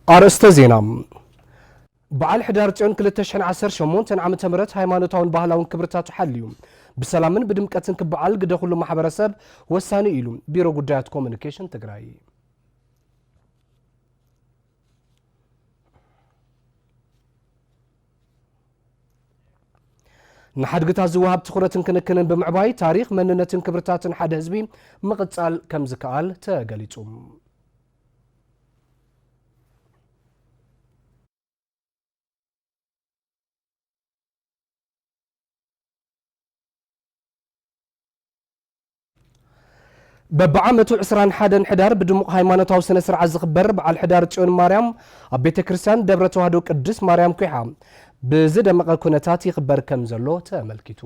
ኣርእስተ ዜና። በዓል ሕዳር ጽዮን ክልተ ሽሕን ዓሰርተ ሸሞንተን ዓመተ ምህረት ሃይማኖታውን ባህላውን ክብርታቱ ሓልዩ ብሰላምን ብድምቀትን ክበዓል ግደ ኩሉ ማሕበረሰብ ወሳኒ ኢሉ ቢሮ ጉዳያት ኮሙኒኬሽን ትግራይ። ንሓድግታት ዝወሃብ ትኹረትን ክንክንን ብምዕባይ ታሪኽ መንነትን ክብርታትን ሓደ ህዝቢ ምቕጻል ከም ዝከኣል ተገሊጹ። በብዓመቱ ዕስራን ሓደን ሕዳር ብድሙቕ ሃይማኖታዊ ስነ ስርዓት ዝኽበር በዓል ሕዳር ጽዮን ማርያም ኣብ ቤተ ክርስቲያን ደብረ ተዋህዶ ቅድስት ማርያም ኲሓ ብዝደመቐ ኩነታት ይኽበር ከም ዘሎ ተመልኪቱ።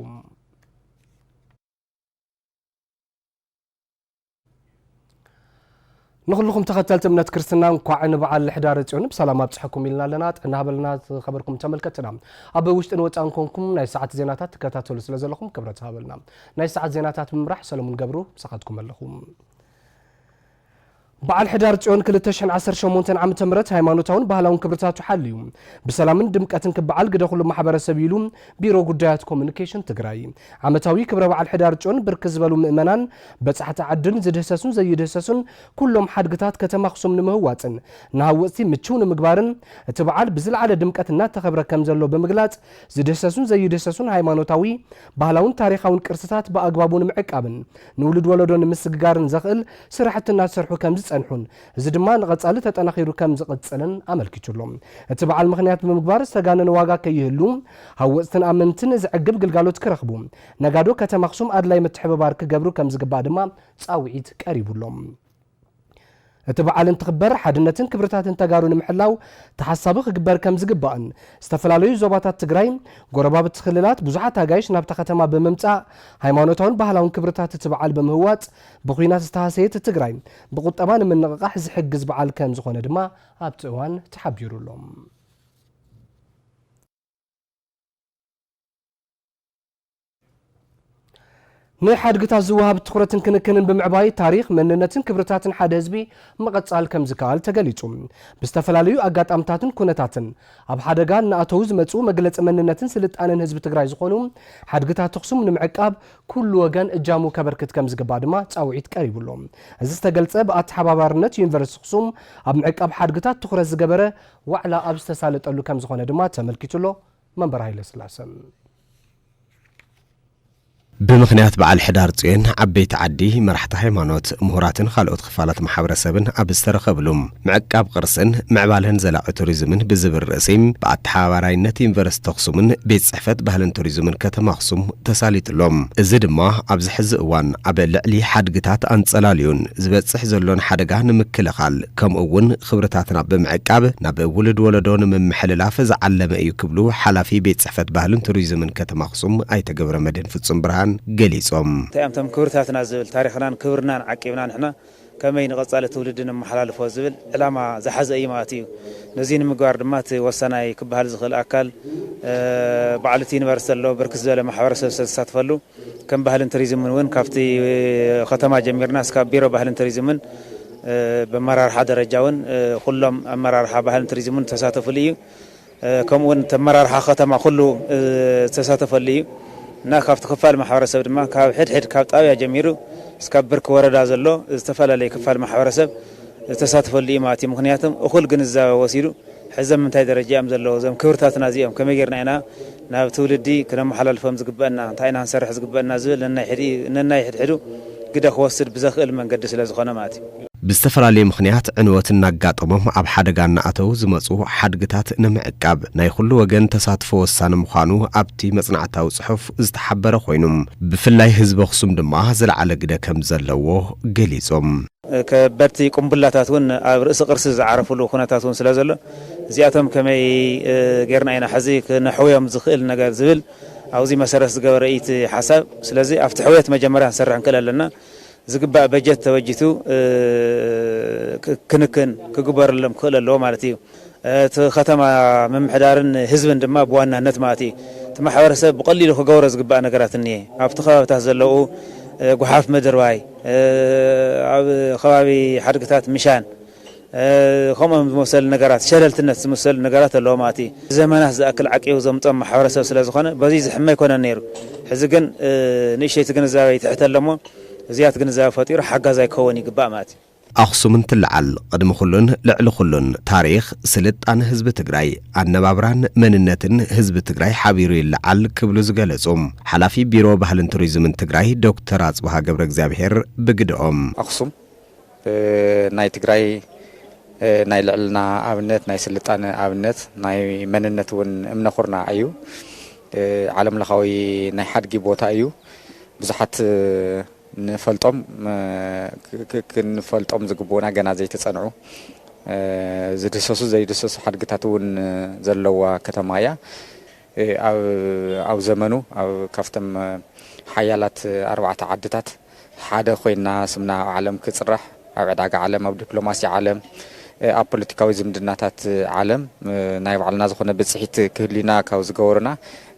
ንኹልኹም ተኸተልቲ እምነት ክርስትና እንኳዕ ንበዓል ሕዳር ጽዮን ብሰላም ኣብጽሐኩም ኢልና ኣለና። ጥዕና ሃበልና ዝኸበርኩም ተመልከትና። ኣብ ውሽጥን ወጻእን ኮንኩም ናይ ሰዓት ዜናታት ትከታተሉ ስለ ዘለኹም ክብረት ሃበልና። ናይ ሰዓት ዜናታት ብምምራሕ ሰለሙን ገብሩ ምሳኻትኩም ኣለኹ። በዓል ሕዳር ጽዮን ክልተ ሽሕን ዓሰርተ ሸሞንተን ዓመተ ምህረት ሃይማኖታውን ባህላውን ክብርታቱ ሓልዩ ብሰላምን ድምቀትን ክበዓል ግደ ኩሉ ማሕበረሰብ ኢሉ ቢሮ ጉዳያት ኮሙኒኬሽን ትግራይ። ዓመታዊ ክብረ በዓል ሕዳር ጽዮን ብርክት ዝበሉ ምእመናን በጻሕቲ ዓድን ዝድህሰሱን ዘይድህሰሱን ኩሎም ሓድግታት ከተማ ኣኽሱም ንምህዋፅን ንሃወፅቲ ምችው ንምግባርን እቲ በዓል ብዝለዓለ ድምቀት እናተኸብረ ከም ዘሎ ብምግላፅ ዝድህሰሱን ዘይድህሰሱን ሃይማኖታዊ፣ ባህላውን ታሪኻውን ቅርስታት ብኣግባቡ ንምዕቃብን ንውሉድ ወለዶ ንምስግጋርን ዘኽእል ስራሕቲ እናሰርሑ ከም ዝፀንሑን እዚ ድማ ንቐፃሊ ተጠናኺሩ ከም ዝቕፅልን ኣመልኪቱ ኣሎ። እቲ በዓል ምኽንያት ብምግባር ዝተጋነነ ዋጋ ከይህሉ ሃወፅትን ኣመንትን ዘዕግብ ግልጋሎት ክረኽቡ ነጋዶ ከተማ ኣኽሱም ኣድላይ ምትሕብባር ክገብሩ ከም ዝግባእ ድማ ጻውዒት ቀሪቡ ኣሎ። እቲ በዓል እንትኽበር ሓድነትን ክብርታትን ተጋሩ ንምሕላው ተሓሳቢ ክግበር ከም ዝግባእን ዝተፈላለዩ ዞባታት ትግራይ፣ ጎረባብቲ ክልላት ብዙሓት ኣጋይሽ ናብታ ከተማ ብምምጻእ ሃይማኖታውን ባህላውን ክብርታት እቲ በዓል በምህዋፅ ብኹናት ዝተሃሰየት ትግራይ ብቁጠባ ንምንቕቓሕ ዝሕግዝ በዓል ከም ዝኾነ ድማ ኣብቲ እዋን ተሓቢሩ ኣሎ። ንሓድግታት ዝወሃብ ትኹረትን ክንክንን ብምዕባይ ታሪኽ፣ መንነትን ክብርታትን ሓደ ህዝቢ ምቕጻል ከም ዝከኣል ተገሊጹ። ብዝተፈላለዩ ኣጋጣምታትን ኩነታትን ኣብ ሓደጋ እናኣተዉ ዝመጹ መግለጺ መንነትን ስልጣነን ህዝቢ ትግራይ ዝኾኑ ሓድግታት ኣኽሱም ንምዕቃብ ኩሉ ወገን እጃሙ ከበርክት ከም ዝግባእ ድማ ጻውዒት ቀሪቡ ኣሎ። እዚ ዝተገልጸ ብኣተሓባባርነት ዩኒቨርሲቲ ኣኽሱም ኣብ ምዕቃብ ሓድግታት ትኹረት ዝገበረ ዋዕላ ኣብ ዝተሳለጠሉ ከም ዝኾነ ድማ ተመልኪቱ ኣሎ። መንበር ሃይለስላሰ። ብምኽንያት በዓል ሕዳር ጽዮን ዓበይቲ ዓዲ፣ መራሕቲ ሃይማኖት፣ ምሁራትን ካልኦት ክፋላት ማሕበረሰብን ኣብ ዝተረኸብሉ ምዕቃብ ቅርስን ምዕባለን ዘላቒ ቱሪዝምን ብዝብል ርእሲ ብኣተሓባባራይነት ዩኒቨርሲቲ ኣኽሱምን ቤት ጽሕፈት ባህልን ቱሪዝምን ከተማ ኣኽሱም ተሳሊጡ ኣሎ። እዚ ድማ ኣብዚ ሕዚ እዋን ኣብ ልዕሊ ሓድግታት ኣንጸላልዩን ዝበጽሕ ዘሎን ሓደጋ ንምክልኻል ከምኡ እውን ክብርታትና ብምዕቃብ ናብ ውሉድ ወለዶ ንምምሕልላፍ ዝዓለመ እዩ ክብሉ ሓላፊ ቤት ጽሕፈት ባህልን ቱሪዝምን ከተማ ኣኽሱም ኣይተ ገብረመድህን ፍጹም ብርሃን ገሊጾም። እንታይ እዮም እቶም ክብርታትና ዝብል ታሪኽናን ክብርናን ዓቂብና ንሕና ከመይ ንቐጻሊ ትውልዲ ነመሓላልፎ ዝብል ዕላማ ዝሓዘ እዩ ማለት እዩ። ነዚ ንምግባር ድማ እቲ ወሳናይ ክበሃል ዝኽእል ኣካል፣ እ፣ በዓል እቲ ዩኒቨርሲቲ ዘሎ ብርክት ዝበለ ማሕበረሰብ ዝተሳትፈሉ ከም ባህልን ቱሪዝምን እውን ካብቲ ከተማ ጀሚርና እስካብ ቢሮ ባህልን ቱሪዝምን፣ እ፣ ብኣመራርሓ ደረጃ እውን፣ እ፣ ኩሎም ኣመራርሓ ባህልን ቱሪዝምን ዝተሳተፉሉ እዩ። እ፣ ከምኡ እውን እቲ ኣመራርሓ ከተማ ኩሉ፣ እ፣ ዝተሳተፈሉ እዩ። እና ካብቲ ክፋል ማሕበረሰብ ድማ ካብ ሕድሕድ ካብ ጣብያ ጀሚሩ እስካብ ብርኪ ወረዳ ዘሎ ዝተፈላለየ ክፋል ማሕበረሰብ ዝተሳተፈሉ እዩ ማለት እዩ። ምኽንያቱም እኹል ግንዛበ ወሲዱ ሕዚ ኣብ ምንታይ ደረጃ እዮም ዘለዉ፣ እዞም ክብርታትና እዚኦም ከመይ ጌርና ኢና ናብ ትውልዲ ክነመሓላልፎም ዝግበአና፣ እንታይ ኢና ክንሰርሕ ዝግበአና ዝብል ነናይ ሕድ-፣ ነናይ ሕድሕዱ ግደ ክወስድ ብዘኽእል መንገዲ ስለ ዝኾነ ማለት እዩ። ብዝተፈላለየ ምኽንያት ዕንወት እናጋጠሞም ኣብ ሓደጋ እናኣተዉ ዝመፁ ሓድግታት ንምዕቃብ ናይ ኩሉ ወገን ተሳትፎ ወሳኒ ምዃኑ ኣብቲ መፅናዕታዊ ፅሑፍ ዝተሓበረ ኮይኑ፣ ብፍላይ ህዝቢ ኣኽሱም ድማ ዝለዓለ ግደ ከም ዘለዎ ገሊፆም። ከበድቲ ቁምቡላታት እውን ኣብ ርእሲ ቅርሲ ዝዓረፍሉ ኩነታት እውን ስለ ዘሎ፣ እዚኣቶም ከመይ፣ እ፣ ጌርና ኢና ሕዚ ክነሕውዮም ዝኽእል ነገር ዝብል ኣብዚ መሰረት ዝገበረ እዩ እቲ ሓሳብ። ስለዚ ኣብቲ ሕውየት መጀመርያ ክንሰርሕ ክንክእል ኣለና። ዝግባእ በጀት ተበጂቱ፣ እ፣ ክ-፣ ክንክን ክግበረሎም ክኽእል ኣለዎ ማለት እዩ። እቲ ከተማ ምምሕዳርን ህዝብን ድማ ብዋናነት ማለት እዩ። እቲ ማሕበረሰብ ብቐሊሉ ክገብሮ ዝግባእ ነገራት እኒሀ። ኣብቲ ከባብታት ዘለዉ፣ እ፣ ጓሓፍ ምድርባይ፣ እ፣ ኣብ ከባቢ ሓድግታት ምሻን፣ ከምኦም ዝመሰሉ ነገራት፣ ሸለልትነት ዝመሰሉ ነገራት ኣለዎ ማለት እዩ። ዘመናት ዝኣክል ዓቂቡ ዘምጾም ማሕበረሰብ ስለ ዝኾነ በዚ ዝሕመ ኣይኮነን ነይሩ። ሕዚ ግን ንእሽተይቲ ግንዛበ ይትሕተለሞ፣ እዚያት ግንዛበ ፈጢሩ ሓጋዛይ ክኸውን ይግባእ ማለት እዩ። ኣኽሱም እንትለዓል ቅድሚ ኩሉን ልዕሊ ኩሉን ታሪኽ፣ ስልጣነ ህዝቢ ትግራይ፣ ኣነባብራን መንነትን ህዝቢ ትግራይ ሓቢሩ ይለዓል ክብሉ ዝገለጹ ሓላፊ ቢሮ ባህልን ቱሪዝምን ትግራይ ዶክተር ኣጽብሃ ገብረ እግዚኣብሔር ብግድኦም፣ ኣኽሱም ናይ ትግራይ ናይ ልዕልና ኣብነት፣ ናይ ስልጣነ ኣብነት፣ ናይ መንነት እውን እምነ ኩርናዕ እዩ። ዓለም ለኻዊ ናይ ሓድጊ ቦታ እዩ። ብዙሓት ንፈልጦም ክንፈልጦም ዝግብኡና ገና ዘይተጸንዑ ዝድህሰሱ ዘይድህሰሱ ሓድግታት እውን ዘለዋ ከተማ እያ። ኣብ ዘመኑ ኣብ ካብቶም ሓያላት ኣርባዕተ ዓድታት ሓደ ኮይና ስምና ኣብ ዓለም ክፅራሕ፣ ኣብ ዕዳጋ ዓለም፣ ኣብ ዲፕሎማሲ ዓለም፣ ኣብ ፖለቲካዊ ዝምድናታት ዓለም ናይ ባዕልና ዝኾነ ብፅሒት ክህልዩና ካብ ዝገበሩና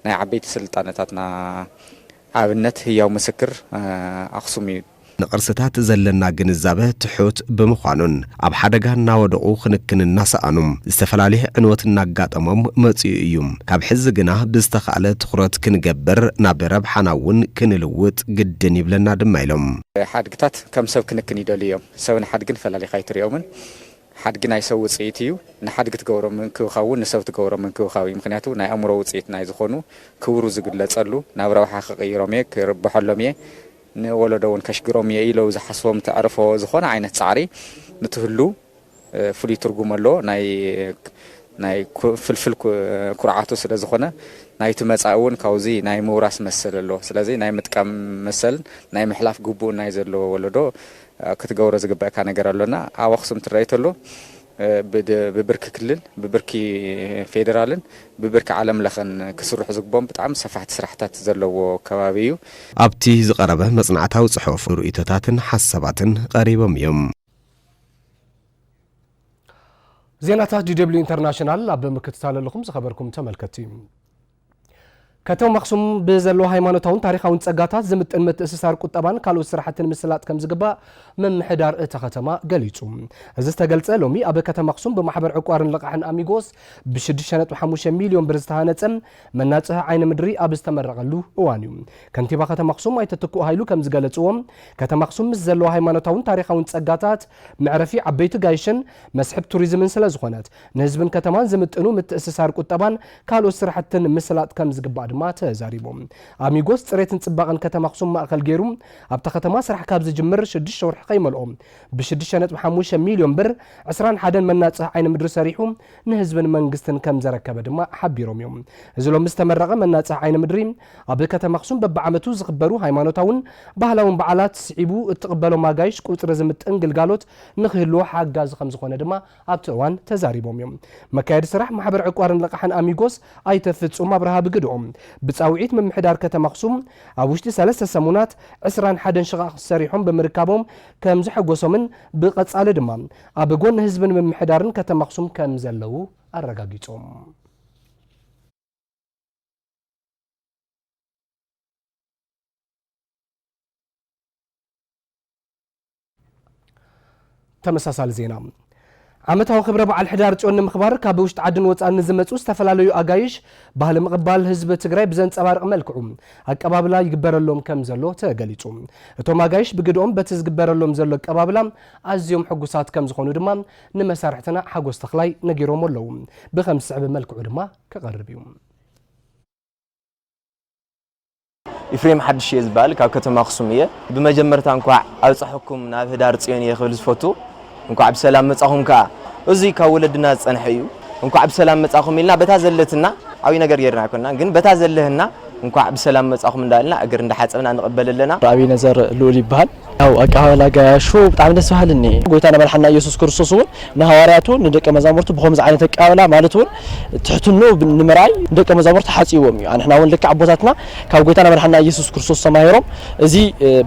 ናይ ዓበይቲ ስልጣነታትና ኣብነት ህያው ምስክር ኣኽሱም እዩ። ንቕርስታት ዘለና ግንዛበ ትሑት ብምዃኑን ኣብ ሓደጋ እናወደቑ ክንክን እናሰኣኑ ዝተፈላለየ ዕንወት እናጋጠሞም መፂኡ እዩ። ካብ ሕዚ ግና ብዝተኻእለ ትኹረት ክንገብር ናብ ረብሓና እውን ክንልውጥ ግድን ይብለና ድማ ኢሎም። ሓድግታት ከም ሰብ ክንክን ይደልዩ እዮም። ሰብን ሓድግን ፈላሊኻ ኣይትሪኦምን። ሓድጊ ናይ ሰብ ውፅኢት እዩ። ንሓድጊ ትገብሮ ምንክብኻብ እውን ንሰብ ትገብሮ ምንክብኻብ እዩ። ምክንያቱ ናይ ኣእምሮ ውፅኢት ናይ ዝኾኑ ክብሩ ዝግለፀሉ፣ ናብ ረብሓ ክቕይሮም እየ፣ ክርብሐሎም እየ፣ ንወለዶ እውን ከሽግሮም እየ ኢለው ዝሓስቦም ተዕርፎ ዝኾነ ዓይነት ፃዕሪ ንትህሉ ፍሉይ ትርጉም ኣለዎ። ናይ ናይ ፍልፍል ኩርዓቱ ስለ ዝኾነ ናይቲ መፃኢ እውን ካብዚ ናይ ምውራስ መሰል ኣለዎ። ስለዚ ናይ ምጥቃም መሰልን ናይ ምሕላፍ ግቡእን ናይ ዘለዎ ወለዶ ክትገብሮ ዝግበእካ ነገር ኣሎና። ኣብ ኣኽሱም ትረኣይ ተሎ ብብርኪ ክልል ብብርኪ ፌዴራልን ብብርኪ ዓለም ለኸን ክስርሑ ዝግቦም ብጣዕሚ ሰፋሕቲ ስራሕታት ዘለዎ ከባቢ እዩ። ኣብቲ ዝቐረበ መጽናዕታዊ ጽሑፍ ርእይቶታትን ሓሳባትን ቀሪቦም እዮም። ዜናታት ዲ ደብሊው ኢንተርናሽናል ኣብ ምክትታል ኣለኹም ዝኸበርኩም ተመልከቲ። ከተማ ኣኽሱም ብዘለዋ ሃይማኖታውን ታሪኻውን ጸጋታት ዝምጥን ምትእስሳር ቁጠባን ካልኦት ስራሕትን ምስላጥ ከም ዝግባእ ምምሕዳር እታ ከተማ ገሊጹ። እዚ ዝተገልጸ ሎሚ ኣብ ከተማ ኣኽሱም ብማሕበር ዕቋርን ልቓሕን ኣሚጎስ ብ ሽዱሽተ ነጥቢ ሓሙሽተ ሚልዮን ብር ዝተሃነጸ መናጽሂ ዓይኒ ምድሪ ኣብ ዝተመረቐሉ እዋን እዩ። ከንቲባ ከተማ ኣኽሱም ኣይተ ትኩእ ሃይሉ ከም ዝገለጽዎ፣ ከተማ ኣኽሱም ምስ ዘለዋ ሃይማኖታውን ታሪኻውን ጸጋታት መዕረፊ ዓበይቲ ጋይሽን መስሕብ ቱሪዝምን ስለ ዝኾነት፣ ንህዝብን ከተማን ዝምጥኑ ምትእስሳር ቁጠባን ካልኦት ስራሕትን ምስላጥ ከም ዝግባእ ድማ ተዛሪቦም። ኣሚጎስ ጽሬትን ጽባቐን ከተማ ኣኽሱም ማእከል ገይሩ ኣብታ ከተማ ስራሕ ካብ ዝጅምር ሽዱሽተ ወርሒ ከይመልኦ ብ ሽዱሽተ ነጥቢ ሓሙሽተ ሚልዮን ብር ዕስራን ሓደን መናጽህ ዓይኒ ምድሪ ሰሪሑ ንህዝብን መንግስትን ከም ዘረከበ ድማ ሓቢሮም እዮም። እዚ ሎሚ ዝተመረቐ መናጽህ ዓይኒ ምድሪ ኣብ ከተማ ኣኽሱም በብዓመቱ ዝኽበሩ ሃይማኖታውን ባህላውን በዓላት ስዒቡ እትቕበሎም ኣጋይሽ ቁጽሪ ዝምጥን ግልጋሎት ንክህልዎ ሓጋዚ ከም ዝኾነ ድማ ኣብቲ እዋን ተዛሪቦም እዮም። መካየዲ ስራሕ ማሕበር ዕቋርን ልቓሕን ኣሚጎስ ኣይተ ፍጹም ኣብርሃ ብግድኦም፣ ብጻውዒት ምምሕዳር ከተማ ኣኽሱም ኣብ ውሽጢ ሰለስተ ሰሙናት ዕስራን ሓደን ሽቓቕ ሰሪሖም ብምርካቦም ከም ዘሐጎሶምን ብቐጻሊ ድማ ኣብ ጎኒ ህዝብን ምምሕዳርን ከተማ ኣኽሱም ከም ዘለዉ ኣረጋጊጾም። ተመሳሳሊ ዜና። ዓመታዊ ክብረ በዓል ሕዳር ጽዮን ንምኽባር ካብ ውሽጢ ዓድን ወጻእን ንዝመጹ ዝተፈላለዩ ኣጋይሽ ባህሊ ምቕባል ህዝቢ ትግራይ ብዘንጸባርቕ መልክዑ ኣቀባብላ ይግበረሎም ከም ዘሎ ተገሊጹ። እቶም ኣጋይሽ ብግድኦም በቲ ዝግበረሎም ዘሎ ኣቀባብላ ኣዝዮም ሕጉሳት ከም ዝኾኑ ድማ ንመሳርሕትና ሓጎስ ተኽላይ ነጊሮም ኣለዉ። ብኸም ዝስዕብ መልክዑ ድማ ክቐርብ እዩ። ኢፍሬም ሓድሽ እየ ዝበሃል፣ ካብ ከተማ ኣኽሱም እየ። ብመጀመርታ እንኳዕ ኣብፀሐኩም ናብ ህዳር ፅዮን እየ ክብል ዝፈቱ። እንኳዕ ብሰላም መፃኹም ከዓ። እዙይ ካብ ወለድና ዝፀንሐ እዩ። እንኳዕ ብሰላም መፃኹም ኢልና በታ ዘለትና ዓብዪ ነገር ጌርና ኣይኮንናን፣ ግን በታ ዘለህና እንኳዕ ብሰላም መፃኹም እንዳበልና እግር እንዳሓፀብና ንቕበል ኣለና። ኣብይ ነዘር ልኡል ይበሃል። ያው ኣቀባበል ኣጋያሹ ብጣዕሚ ደስ በሃሊ እኒሀ። ጎይታና መድሓና ኢየሱስ ክርስቶስ እውን ንሃዋርያቱ ንደቀ መዛሙርቱ ብኸምዚ ዓይነት ኣቀባብላ ማለት እውን ትሕትንኡ ንምርኣይ ንደቀ መዛሙርቱ ሓፂዎም እዩ። ኣንሕና እውን ልክዕ ኣቦታትና ካብ ጎይታና መድሓና ኢየሱስ ክርስቶስ ተማሂሮም እዚ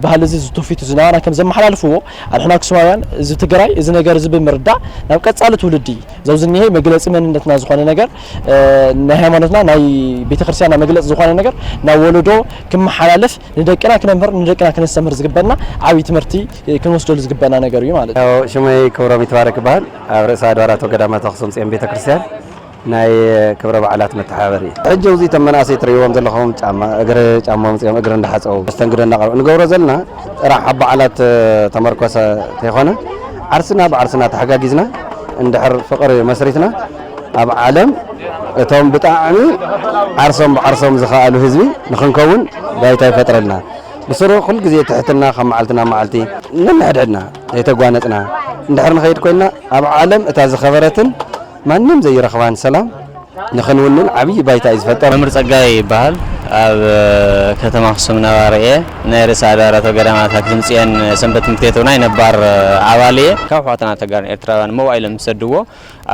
ባህሊ እዚ እዚ ትውፊት እዚ ናባና ከም ዘመሓላልፍዎ ኣንሕና ኣክሱማውያን እዚ ትግራይ እዚ ነገር እዚ ብምርዳእ ናብ ቀፃሊ ትውልዲ ዘውዚ እኒሀ መግለፂ መንነትና ዝኾነ ነገር ናይ ሃይማኖትና ናይ ቤተክርስትያንና መግለፂ ዝኾነ ነገር ናብ ወለዶ ክመሓላለፍ፣ ንደቅና ክነምህር፣ ንደቅና ክነስተምህር ዝግበና ዓብዪ ትምህርቲ ክንወስደሉ ዝግበና ነገር እዩ ማለት እዩ። ሽመይ ክብሮም ይትባረክ ይበሃል። ኣብ ርእሰ ኣድባራት ወገዳማት ኣኽሱም ጽዮን ቤተክርስትያን ናይ ክብረ በዓላት መተሓባበሪ እዩ። ሕጂ እዚ እቶም መናእሰይ ትርእይዎም ዘለኹም ጫማ እግሪ፣ ጫማ መጺኦም እግሪ እንዳሓጸቡ መስተንግዶ እንዳቐረቡ ንገብሮ ዘለና ጥራሕ ኣብ በዓላት ተመርኮሰ ተይኮነ ዓርስና ብዓርስና ተሓጋጊዝና እንድሕር ፍቕሪ መስሪትና ኣብ ዓለም እቶም ብጣዕሚ ዓርሶም ብዓርሶም ዝኸኣሉ ህዝቢ ንኽንከውን ባይታ ይፈጥረልና። ብስሩ ኩሉ ግዜ ትሕትና ካብ መዓልቲ ናብ መዓልቲ ነንሕድሕድና ዘይተጓነጽና እንድሕር ንኸይድ ኮይንና ኣብ ዓለም እታ ዝኸበረትን ማንም ዘይረኽባን ሰላም ንኽንውንን ዓብዪ ባይታ እዩ ዝፈጠር። መምህር ጸጋይ ይበሃል። ኣብ ከተማ ኣኽሱም ነባሪ እየ። ናይ ርእሰ ኣድባራት ወገዳማት ኣክሱም ጽዮን ሰንበት ትምህርት ቤት እውናይ ነባር ኣባል እየ። ካብ ኣሕዋትና ተጋሩን ኤርትራውያን መዋኢሎም ዝሰድዎ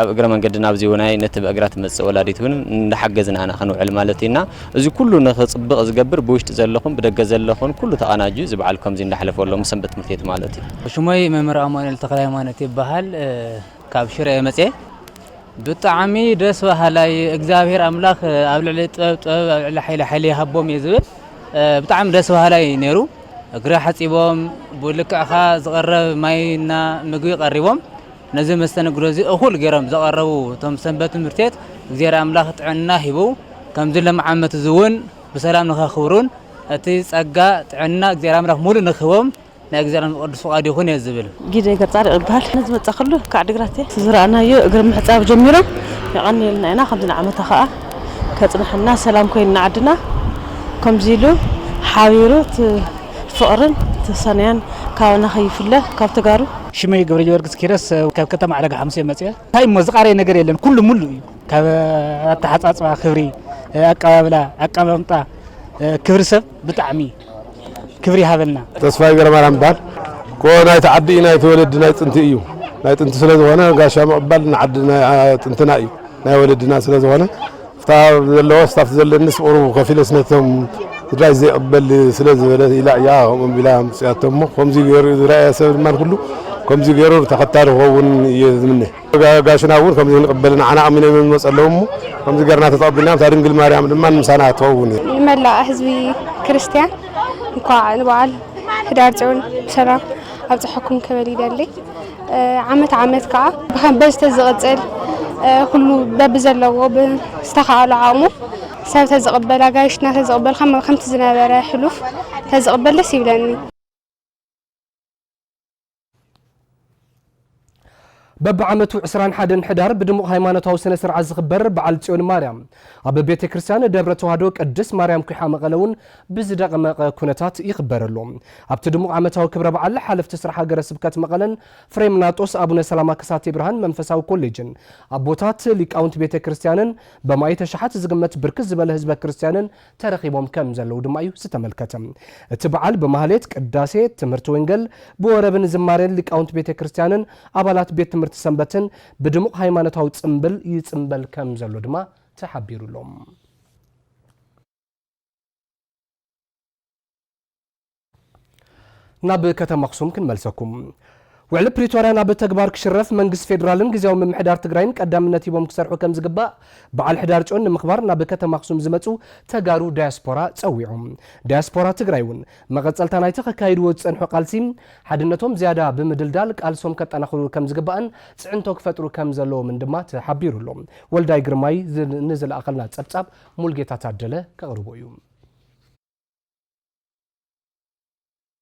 ኣብ እግረ መንገድና ኣብዚ እውናይ ነቲ ብእግራ ትመጽእ ወላዲት እውን እንዳሓገዝና ኢና ክንውዕል ማለት ኢና። እዚ ኩሉ ንኽጽብቕ ዝገብር ብውሽጢ ዘለኹም ብደገ ዘለኹን ኩሉ ተቐናጁ እዚ በዓል ከምዚ እንዳሕለፈ ኣሎ ምስ ሰንበት ትምህርት ቤት ማለት እዩ። ሽሞይ መምህር ኣማኑኤል ተኽለ ሃይማኖት ይበሃል። እ፣ ካብ ሽረ እየ መጽየ። ብጣዕሚ ደስ በሃላይ፣ እግዚኣብሔር ኣምላኽ ኣብ ልዕሊ ጥበብ ጥበብ፣ ኣብ ልዕሊ ሓይሊ ሓይሊ ይሃቦም እየ ዝብል። እ፣ ብጣዕሚ ደስ በሃላይ ነይሩ። እግሪ ሓጺቦም፣ ብልክዕኻ ዝቐረብ ማይና ምግቢ ቀሪቦም፣ ነዚ መስተንግዶ እዚ እኹል ገይሮም ዘቐረቡ እቶም ሰንበት ትምህርት ቤት እግዚኣብሔር ኣምላኽ ጥዕና ሂቡ፣ ከምዚ ሎም ዓመት እዚ እውን ብሰላም ንኸኽብሩን እቲ ጸጋ ጥዕና እግዚኣብሔር ኣምላኽ ሙሉእ ንክህቦም ናይ እግዚኣብሔር ቅዱስ ፍቓድ ይኹን እየ ዝብል። ጊደ ገርጻድቕ ይበሃል። ነዚ መጻ ከሉ ካብ ዓዲግራት እየ። ዝረኣናዮ እግሪ ምሕጻብ ጀሚሮም የቐንየልና ኢና። ከምዚ ንዓመታ ከኣ ከጽንሐና፣ ሰላም ኮይንና ዓድና ከምዚ ኢሉ ሓቢሩ እቲ ፍቕርን እቲ ሰናያን ካባና ከይፍለ ካብ ተጋሩ። ሽመይ ገብረ ጊዮርጊስ ኪረስ ካብ ከተማ ዕዳጋ ሓሙስ እየ መጽየ። እንታይ እሞ ዝቃረየ ነገር የለን፣ ኩሉ ሙሉ እዩ። ካብ ኣተሓጻጽባ ክብሪ፣ ኣቀባብላ፣ ኣቀማምጣ፣ ክብሪ ሰብ ብጣዕሚ ክብሪ ይሃበልና። ተስፋይ ገረማርያም ይበሃል። እኮ ናይቲ ዓዲ እዩ፣ ናይቲ ወለዲ ናይ ጥንቲ እዩ። ናይ ጥንቲ ስለ ዝኾነ ጋሻ ምቕባል ንዓዲ ናይ፣ አ፣ ጥንትና እዩ፣ ናይ ወለድና ስለ ዝኾነ፣ ፍታ ዘለዎ ስታፍ ዘለኒ ስቑሩ ከፊለስ ነቶም ስድራይ ዘይቕበል ስለ ዝበለ ኢላ እያ ከምኡ ቢላ ኣምፅያቶ እሞ፣ ከምዚ ገይሩ ዝረኣየ ሰብ ድማ ኩሉ ከምዚ ገይሩ ተኸታሊ ክኸውን እየ ዝምነ። ጋ-፣ ጋሽና እውን ከምዚ ንቕበል ንዓና ኣሚኖም እዮም ዝመፁ ኣለዉ እሞ፣ ከምዚ ገርና ተተቐቢልና እታ ድንግል ማርያም ድማ ምሳና ትኸውን እያ። ንመላእ ህዝቢ ክርስትያን እንኳዕ ንበዓል ሕዳር ጽዮን ብሰላም ኣብፀሐኩም ክብል ይደሊ። እ፣ ዓመት ዓመት ከዓ ብኸም በዝተ ዝቕፅል፣ እ፣ ኩሉ በብዘለዎ ብዝተኻእሎ ዓቕሙ ሰብ ተዝቕበል፣ ኣጋይሽና ተዝቕበል፣ ከም-፣ ከምቲ ዝነበረ ሕሉፍ ተዝቕበል ደስ ይብለኒ። በብዓመቱ ዕስራን ሓደን ሕዳር ብድሙቕ ሃይማኖታዊ ስነ ስርዓት ዝኽበር በዓል ጽዮን ማርያም ኣብ ቤተ ክርስቲያን ደብረ ተዋህዶ ቅድስት ማርያም ኩሓ መቐለ እውን ብዝደመቐ ኩነታት ይኽበር ኣሎ። ኣብቲ ድሙቕ ዓመታዊ ክብረ በዓል ሓለፍቲ ስራሕ ሃገረ ስብከት መቐለን ፍሬምናጦስ ኣቡነ ሰላማ ከሳቴ ብርሃን መንፈሳዊ ኮሌጅን ኣቦታት ሊቃውንት ቤተ ክርስቲያንን በማእተ ሸሓት ዝግመት ብርክት ዝበለ ህዝበ ክርስቲያንን ተረኺቦም ከም ዘለዉ ድማ እዩ ዝተመልከተ። እቲ በዓል ብማህሌት፣ ቅዳሴ፣ ትምህርቲ ወንጌል፣ ብወረብን ዝማሬን ሊቃውንት ቤተ ክርስቲያንን ኣባላት ቤት ትምህርቲ ሰንበትን ብድሙቕ ሃይማኖታዊ ጽምብል ይጽምበል ከም ዘሎ ድማ ተሓቢሩ ኣሎ። ናብ ከተማ ኣኽሱም ክንመልሰኩም። ውዕሊ ፕሪቶርያ ናብ ተግባር ክሽረፍ መንግስቲ ፌዴራልን ግዝያዊ ምምሕዳር ትግራይን ቀዳምነት ሂቦም ክሰርሑ ከም ዝግባእ በዓል ሕዳር ጽዮን ንምኽባር ናብ ከተማ ኣኽሱም ዝመጹ ተጋሩ ዳያስፖራ ጸዊዖም። ዳያስፖራ ትግራይ እውን መቐጸልታ ናይቲ ከካይድዎ ዝጸንሑ ቃልሲ ሓድነቶም ዝያዳ ብምድልዳል ቃልሶም ከጠናኽሩ ከም ዝግባእን ጽዕንቶ ክፈጥሩ ከም ዘለዎምን ድማ ተሓቢሩ ኣሎ። ወልዳይ ግርማይ ዝ-፣ ንዝለኣኸልና ጸብጻብ ሙልጌታ ታደለ ከቕርቦ እዩ።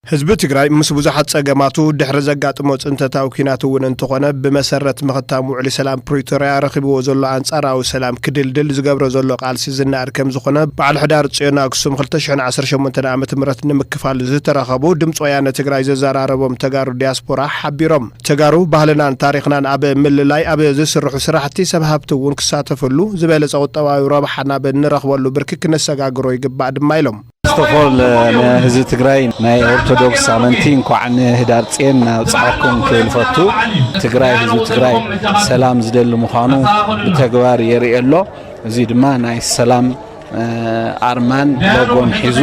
ህዝቢ ትግራይ ምስ ብዙሓት ጸገማቱ ድሕሪ ዘጋጥሞ ጽንተታዊ ኲናት እውን እንተኾነ ብመሰረት ምኽታም ውዕሊ ሰላም ፕሪቶርያ ረኺብዎ ዘሎ ኣንጻራዊ ሰላም ክድልድል ዝገብሮ ዘሎ ቃልሲ ዝነኣድ ከም ዝኾነ በዓል ሕዳር ጽዮን ኣክሱም ክልተ ሽሕን ዓሰርተ ሸሞንተን ዓመተ ምህረት ንምክፋል ዝተረኸቡ ድምፂ ወያነ ትግራይ ዘዘራረቦም ተጋሩ ዲያስፖራ ሓቢሮም። ተጋሩ ባህልናን ታሪኽናን ኣብ ምልላይ ኣብ ዝስርሑ ስራሕቲ ሰብ ሃብቲ እውን ክሳተፈሉ፣ ዝበለጸ ቁጠባዊ ረብሓ ናብ እንረኽበሉ ብርኪ ክነሰጋግሮ ይግባእ ድማ ኢሎም። First of all ንህዝቢ ትግራይ ናይ ኦርቶዶክስ ኣመንቲ እንኳዕ ንህዳር ጽዮን ኣብጽሓኩም ክብል ፈቱ። ትግራይ፣ ህዝቢ ትግራይ ሰላም ዝደሊ ምዃኑ ብተግባር የርኢ ኣሎ። እዚ ድማ ናይ ሰላም ኣርማን ሎጎን ሒዙ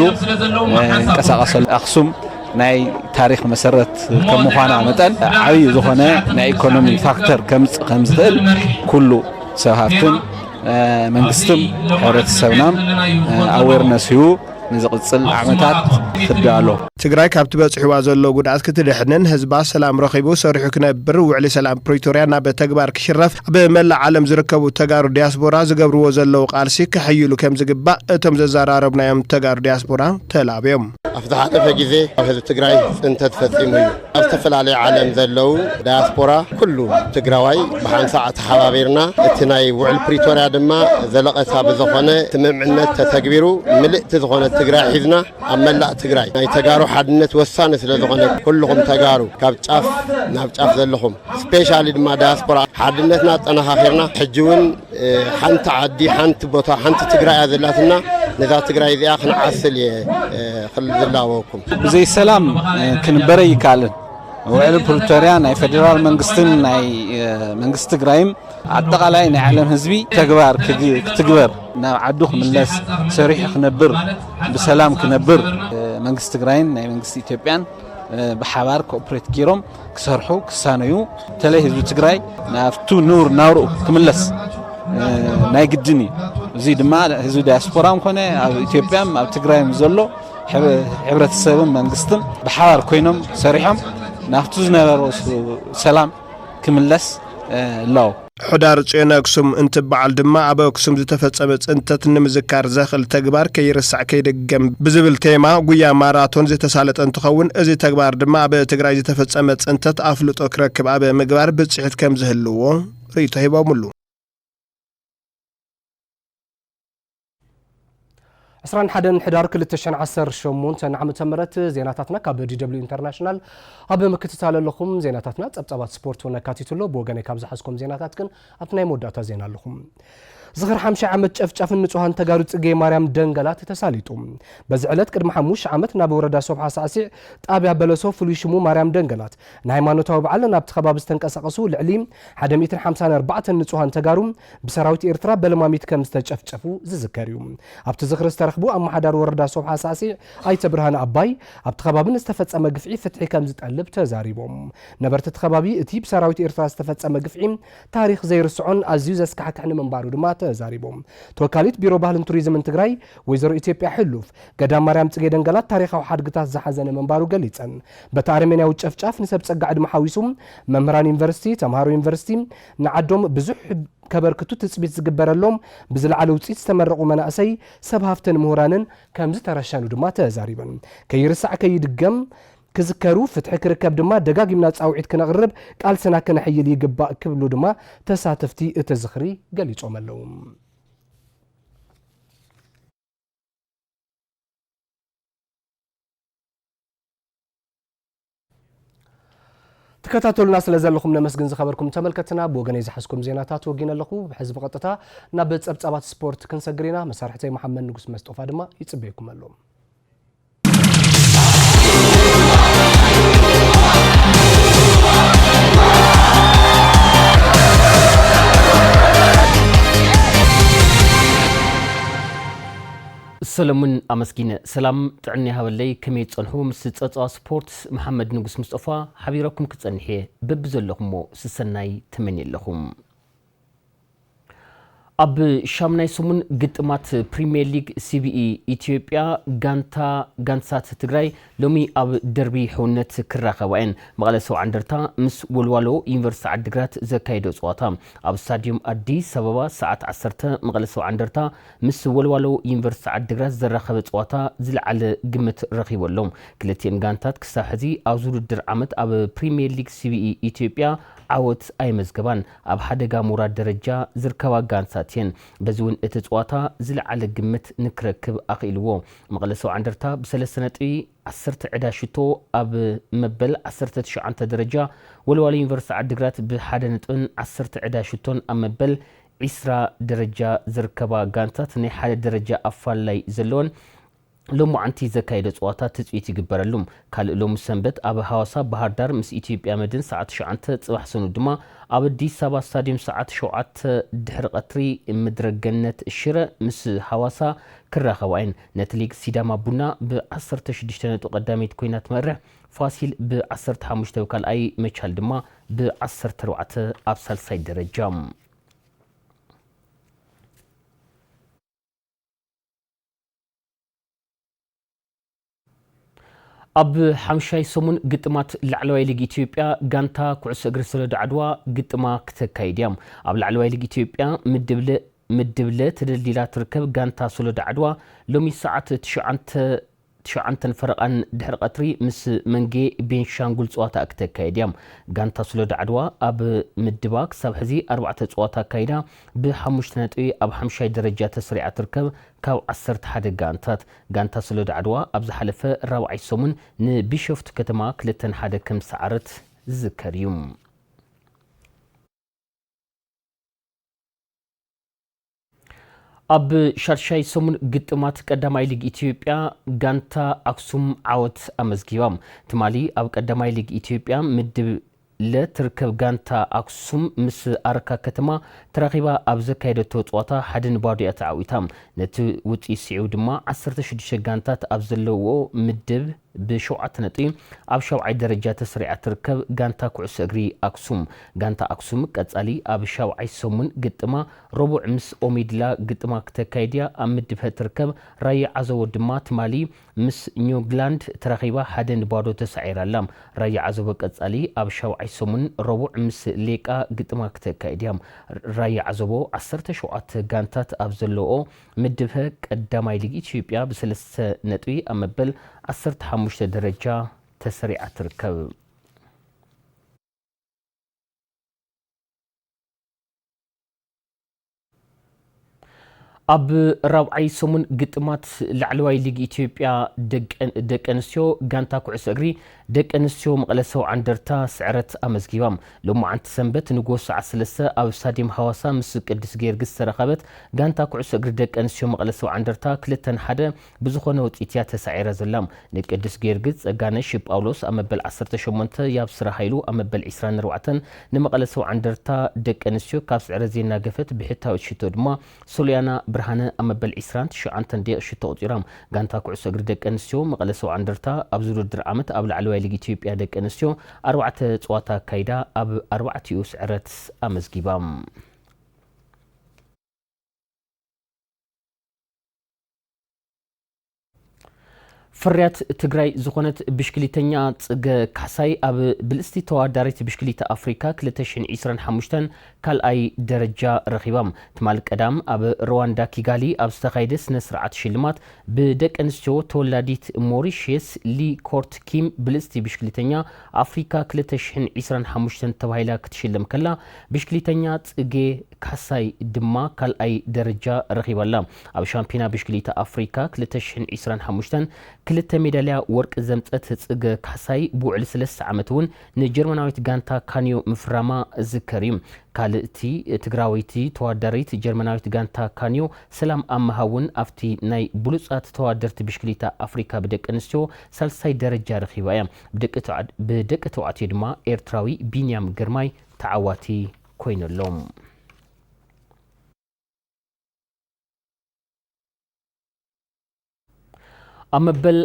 ይንቀሳቐስ ኣሎ። ኣኽሱም ናይ ታሪኽ መሰረት ከም ምዃና መጠን ዓብዪ ዝኾነ ናይ ኢኮኖሚ ፋክተር ከምጽእ ከም ዝኽእል ኩሉ ሰብ ሃፍትን መንግስትን ሕብረተሰብናን ኣዌርነስ ሂቡ ንዝቕፅል ዓመታት ክዳሎ። ትግራይ ካብቲ በፂሕዋ ዘሎ ጉድኣት ክትድሕንን ህዝባ ሰላም ረኺቡ ሰሪሑ ክነብር ውዕሊ ሰላም ፕሪቶርያ ናብ ተግባር ክሽረፍ ኣብ መላእ ዓለም ዝርከቡ ተጋሩ ዲያስፖራ ዝገብርዎ ዘለዉ ቃልሲ ክሕይሉ ከም ዝግባእ እቶም ዘዘራረብናዮም ተጋሩ ዲያስፖራ ተላብዮም። ኣብ ዝሓለፈ ግዜ ኣብ ህዝቢ ትግራይ ፅንተት ፈፂሙ እዩ። ኣብ ዝተፈላለየ ዓለም ዘለዉ ዳያስፖራ ኩሉ ትግራዋይ ብሓንሳእ ተሓባቢርና እቲ ናይ ውዕል ፕሪቶርያ ድማ ዘለቐታ ብዝኾነ ስምምዕነት ተተግቢሩ ምልእቲ ዝኾነ ትግራይ ሒዝና ኣብ መላእ ትግራይ ናይ ተጋሩ ሓድነት ወሳኒ ስለ ዝኾነ ኩልኹም ተጋሩ ካብ ጫፍ ናብ ጫፍ ዘለኹም ስፔሻሊ ድማ ዳያስፖራ ሓድነትና ኣጠናኻኺርና ሕጂ እውን ሓንቲ ዓዲ ሓንቲ ቦታ ሓንቲ ትግራይ እያ ዘላትና። ነዛ ትግራይ እዚኣ ክንዓስል እየ ዝላወኩም። ብዘይ ሰላም ክንበር ኣይከኣልን። ውዕል ፕሪቶርያ ናይ ፌደራል መንግስትን ናይ መንግስቲ ትግራይም ኣጠቓላይ ናይ ዓለም ህዝቢ ተግባር ክትግበር ናብ ዓዱ ክምለስ ሰሪሑ ክነብር ብሰላም ክነብር መንግስቲ ትግራይን ናይ መንግስቲ ኢትዮጵያን ብሓባር ኮኦፕሬት ገይሮም ክሰርሑ ክሳነዩ በተለይ ህዝቢ ትግራይ ናብቱ ንቡር ናብርኡ ክምለስ ናይ ግድን እዩ። እዚ ድማ ህዝቢ ዳያስፖራን ኮነ ኣብ ኢትዮጵያን ኣብ ትግራይን ዘሎ ሕብረተሰብን መንግስትን ብሓባር ኮይኖም ሰሪሖም ናብቱ ዝነበሮ ሰላም ክምለስ ኣለዎ። ሕዳር ጽዮን ኣክሱም እንትበዓል ድማ ኣብ ኣክሱም ዝተፈጸመ ጽንተት ንምዝካር ዘኽእል ተግባር ከይርሳዕ ከይድገም ብዝብል ቴማ ጉያ ማራቶን ዝተሳለጠ እንትኸውን፣ እዚ ተግባር ድማ ኣብ ትግራይ ዝተፈጸመ ጽንተት ኣፍልጦ ክረክብ ኣብ ምግባር ብጽሒት ከም ዝህልዎ ርእይቶ ሂቦምሉ። ዕስራን ሓደን ሕዳር ክልተ ሽሕን ዓሰርተ ሸሞንተ ዓመተ ምህረት ዜናታትና ካብ ዲ ደብሊው ኢንተርናሽናል ኣብ ምክትታል ኣለኹም። ዜናታትና ጸብጻባት ስፖርት እውን ኣካቲቱ ኣሎ። ብወገነይ ካብ ዝሓዝኩም ዜናታት ግን ኣብቲ ናይ መወዳእታ ዜና ኣለኹም። ዝኽሪ ሓምሻይ ዓመት ጨፍጫፍን ንጹሃን ተጋሩ ጽጌ ማርያም ደንገላት ተሳሊጡ። በዚ ዕለት ቅድሚ ሓሙሽተ ዓመት ናብ ወረዳ ሶብሓ ሳዕሲዕ ጣብያ በለሶ ፍሉይ ሽሙ ማርያም ደንገላት ንሃይማኖታዊ በዓል ናብቲ ከባቢ ዝተንቀሳቐሱ ልዕሊ ሓደ ሚእትን ሓምሳን ኣርባዕተን ንጹሃን ተጋሩ ብሰራዊት ኤርትራ በለማሚት ከም ዝተጨፍጨፉ ዝዝከር እዩ። ኣብቲ ዝኽሪ ዝተረኽቡ ኣመሓዳሪ ወረዳ ሶብሓ ሳዕሲዕ ኣይተ ብርሃነ ኣባይ ኣብቲ ከባቢ ንዝተፈጸመ ግፍዒ ፍትሒ ከም ዝጠልብ ተዛሪቦም። ነበርቲ እቲ ከባቢ እቲ ብሰራዊት ኤርትራ ዝተፈጸመ ግፍዒ ታሪኽ ዘይርስዖን ኣዝዩ ዘስካሕክሕን ምንባሩ ድማ ተዛሪቦም። ተወካሊት ቢሮ ባህልን ቱሪዝምን ትግራይ ወይዘሮ ኢትዮጵያ ሕሉፍ ገዳም ማርያም ጽጌ ደንገላት ታሪኻዊ ሓድግታት ዝሓዘነ ምንባሩ ገሊጸን። በቲ ኣረሜንያዊ ጨፍጫፍ ንሰብ ጸጋ ዕድመ ሓዊሱ መምህራን ዩኒቨርሲቲ፣ ተምሃሮ ዩኒቨርሲቲ ንዓዶም ብዙሕ ከበርክቱ ትጽቢት ዝግበረሎም ብዝለዓለ ውጽኢት ዝተመረቑ መናእሰይ ሰብ ሃፍትን ምሁራንን ከም ዝተረሸኑ ድማ ተዛሪበን። ከይርሳዕ ከይድገም ክዝከሩ ፍትሒ ክርከብ ድማ ደጋጊምና ጻውዒት ክነቕርብ ቃልስና ክነሕይል ይግባእ ክብሉ ድማ ተሳተፍቲ እቲ ዝኽሪ ገሊጾም ኣለዉ። ትከታተሉና ስለ ዘለኹም ነመስግን ዝኸበርኩም ተመልከትና። ብወገነይ ዝሓዝኩም ዜናታት ወጊነ ኣለኹ። ሕዚ ብቐጥታ ናብ ጸብጻባት ስፖርት ክንሰግር ኢና። መሳርሕተይ መሓመድ ንጉስ መስጦፋ ድማ ይጽበየኩም ኣሎ። ሰለሙን ኣመስጊነ። ሰላም ጥዕና ይሃበለይ። ከመይ ትጸንሑ? ምስ ጸብጻብ ስፖርት መሓመድ ንጉስ ሙስጠፋ ሓቢረኩም ክጸንሕ እየ። በብዘለኹሞ ስሰናይ ተመንየ ኣለኹ። ኣብ ሻምናይ ሰሙን ግጥማት ፕሪምየር ሊግ ሲቢኢ ኢትዮጵያ ጋንታ ጋንሳት ትግራይ ሎሚ ኣብ ደርቢ ሕውነት ክራኸባ እየን። መቐለ ሰብዓ እንደርታ ምስ ወልዋሎ ዩኒቨርሲቲ ዓዲግራት ዘካየዶ ጸዋታ ኣብ ስታድዮም ኣዲስ ኣበባ ሰዓት ዓሰርተ መቐለ ሰብዓ እንደርታ ምስ ወልዋሎ ዩኒቨርሲቲ ዓዲግራት ዘራኸበ ጸዋታ ዝለዓለ ግምት ረኺቡ ኣሎ። ክልቲኤን ጋንታት ክሳብ ሕዚ ኣብዚ ውድድር ዓመት ኣብ ፕሪምየር ሊግ ሲቢኢ ኢትዮጵያ ዓወት ኣየመዝገባን። ኣብ ሓደጋ ምውራድ ደረጃ ዝርከባ ጋንታት እየን። በዚ እውን እቲ ጸዋታ ዝለዓለ ግምት ንክረክብ ኣኽኢልዎ። መቐለ ሰብዓ እንደርታ ብሰለስተ ነጥቢ ዓሰርተ ዕዳ ሽቶ ኣብ መበል ዓሰርተ ትሽዓተ ደረጃ፣ ወልዋሎ ዩኒቨርሲቲ ዓዲግራት ብሓደ ነጥብን ዓሰርተ ዕዳ ሽቶን ኣብ መበል ዒስራ ደረጃ ዝርከባ ጋንታት ናይ ሓደ ደረጃ ኣፋላይ ዘለወን ሎማዓንቲ ዘካየደ ጸዋታ ትጽቢት ይግበረሉ። ካልእ ሎሚ ሰንበት ኣብ ሃዋሳ ባህር ዳር ምስ ኢትዮጵያ መድን ሰዓት ትሽዓተ፣ ጽባሕ ሰኑይ ድማ ኣብ ኣዲስ ኣበባ ስታድዮም ሰዓት ሸውዓተ ድሕሪ ቀትሪ ምድረ ገነት ሽረ ምስ ሃዋሳ ክራኸባ እየን። ነቲ ሊግ ሲዳማ ቡና ብ ዓሰርተ ሽዱሽተ ነጥቢ ቀዳመይቲ ኮይና ትመርሕ፣ ፋሲል ብ ዓሰርተ ሓሙሽተ ኣብ ካልኣይ፣ መቻል ድማ ብ ዓሰርተ ኣርባዕተ ኣብ ሳልሳይ ደረጃ። ኣብ ሓምሻይ ሰሙን ግጥማት ላዕለዋይ ሊግ ኢትዮጵያ፣ ጋንታ ኩዕሶ እግሪ ሶሎዳ ዓድዋ ግጥማ ክተካይድ እያ። ኣብ ላዕለዋይ ሊግ ኢትዮጵያ ምድብ ለ፣ ምድብ ለ ተደልዲላ ትርከብ ጋንታ ሶሎዳ ዓድዋ፣ ሎሚ ሰዓት ትሽዓተ፣ ትሽዓተን ፈረቓን ድሕሪ ቀትሪ ምስ መንጌ ቤንሻንጉል ጸዋታ ክተካይድ እያ። ጋንታ ሶሎዳ ዓድዋ ኣብ ምድባ ክሳብ ሕዚ ኣርባዕተ ጸዋታ ኣካይዳ፣ ብሓሙሽተ ነጥቢ ኣብ ሓምሻይ ደረጃ ተሰሪዓ ትርከብ ካብ ዓሰርተ ሓደ ጋንታት። ጋንታ ሶሎዳ ዓድዋ ኣብ ዝሓለፈ ራብዓይ ሰሙን ንቢሾፍቱ ከተማ ክልተ ንሓደ ከም ዝሰዓረት ዝዝከር እዩ። ኣብ ሻድሻይ ሰሙን ግጥማት ቀዳማይ ሊግ ኢትዮጵያ፣ ጋንታ ኣክሱም ዓወት ኣመዝጊባ። ትማሊ ኣብ ቀዳማይ ሊግ ኢትዮጵያ ምድብ ለ ትርከብ ጋንታ ኣክሱም ምስ ኣረካ ከተማ ተራኺባ ኣብ ዘካየደቶ ጸዋታ ሓደ ንባዶ እያ ተዓዊታ። ነቲ ውጽኢት ስዒቡ ድማ ዓሰርተ ሽዱሽተ ጋንታት ኣብ ዘለውዎ ምድብ ብሸውዓተ ነጥቢ ኣብ ሻውዓይ ደረጃ ተሰሪዓ ትርከብ ጋንታ ኩዕሶ እግሪ ኣክሱም። ጋንታ ኣክሱም ቀጻሊ ኣብ ሻውዓይ ሰሙን ግጥማ ረቡዕ ምስ ኦሜድላ ግጥማ ክተካይድ እያ ኣብ ምድብ ሀ ትርከብ። ራያ ዓዘቦ ድማ ትማሊ ምስ ኒውግላንድ ተራኺባ ሓደ ንባዶ ተሳዒራ ኣላ። ራያ ዓዘቦ ቀጻሊ ኣብ ሻውዓይ ሰሙን ረቡዕ ምስ ሌቃ ግጥማ ክተካይድ እያ። ራያ ዓዘቦ ዓሰርተ ሸውዓተ ጋንታት ኣብ ዘለኦ ምድብ ሀ ቀዳማይ ሊግ ኢትዮጵያ ብሰለስተ ነጥቢ ኣብ መበል ዓሰርተ ሓሙሽተ ደረጃ ተሰሪዓ ትርከብ። ኣብ ራብዓይ ሰሙን ግጥማት ላዕለዋይ ሊግ ኢትዮጵያ፣ ደቂ፣ ደቂ ኣንስትዮ ጋንታ ኩዕሶ እግሪ ደቂ ኣንስትዮ መቐለ ሰብዓ እንደርታ ስዕረት ኣመዝጊባ። ሎማዓንቲ ሰንበት ንግሆ ሰዓት ሰለስተ ኣብ ስታድየም ሃዋሳ ምስ ቅዱስ ጊዮርጊስ ዝተራኸበት ጋንታ ኩዕሶ እግሪ ደቂ ኣንስትዮ መቐለ ሰብዓ እንደርታ ክልተ ንሓደ ብዝኾነ ውፅኢት እያ ተሳዒራ ዘላ። ንቅዱስ ጊዮርጊስ ጸጋነሽ ጳውሎስ ኣብ መበል ዓሰርተ ሸሞንተ፣ የብስራ ሃይሉ ኣብ መበል ዕስራን ኣርባዕተን፣ ንመቐለ ሰብዓ እንደርታ ደቂ ኣንስትዮ ካብ ስዕረት ዘየናገፈት ብሕታዊት ሽቶ ድማ ሶልያና ብርሃነ ኣብ መበል ዕስራን ትሽዓተን ደቂቕ ሽቶ ኣቑጺራ። ጋንታ ኩዕሶ እግሪ ደቂ ኣንስትዮ መቐለ ሰብዓ እንደርታ ኣብዚ ውድድር ዓመት ኣብ ላዕለዋይ ሊግ ኢትዮጵያ ደቂ ኣንስትዮ ኣርባዕተ ጸዋታ ኣካይዳ ኣብ ኣርባዕቲኡ ስዕረት ኣመዝጊባ። ፍርያት ትግራይ ዝኾነት ብሽክሊተኛ ጽገ ካሕሳይ ኣብ ብልጽቲ ተወዳዳሪት ብሽክሊታ ኣፍሪካ ክልተ ሽሕን ዕስራን ሓሙሽተን ካልኣይ ደረጃ ረኺባ። ትማል ቀዳም ኣብ ሩዋንዳ ኪጋሊ ኣብ ዝተኻየደ ስነ ስርዓት ሽልማት ብደቂ ኣንስትዮ ተወላዲት ሞሪሽየስ ሊ ኮርት ኪም ብልጽቲ ብሽክሊተኛ ኣፍሪካ ክልተ ሽሕን ዕስራን ሓሙሽተን ተባሂላ ክትሽለም ከላ፣ ብሽክሊተኛ ጽጌ ካሕሳይ ድማ ካልኣይ ደረጃ ረኺባ ኣላ። ኣብ ሻምፒዮና ብሽክሊታ ኣፍሪካ ክልተ ሽሕን ዕስራን ሓሙሽተን ክልተ ሜዳልያ ወርቂ ዘምጸት ጽገ ካሕሳይ ብውዕሊ ሰለስተ ዓመት እውን ንጀርመናዊት ጋንታ ካንዮ ምፍራማ ዝከር እዩ። ካልእቲ ትግራወይቲ ተወዳዳሪት ጀርመናዊት ጋንታ ካንዮ ሰላም ኣመሃ እውን ኣብቲ ናይ ብሉጻት ተወዳደርቲ ብሽክሊታ ኣፍሪካ ብደቂ ኣንስትዮ ሳልሳይ ደረጃ ረኺባ እያ። ብደቂ ተዋ-፣ ብደቂ ተባዕትዮ ድማ ኤርትራዊ ቢንያም ግርማይ ተዓዋቲ ኮይኑሎም። ኣብ መበል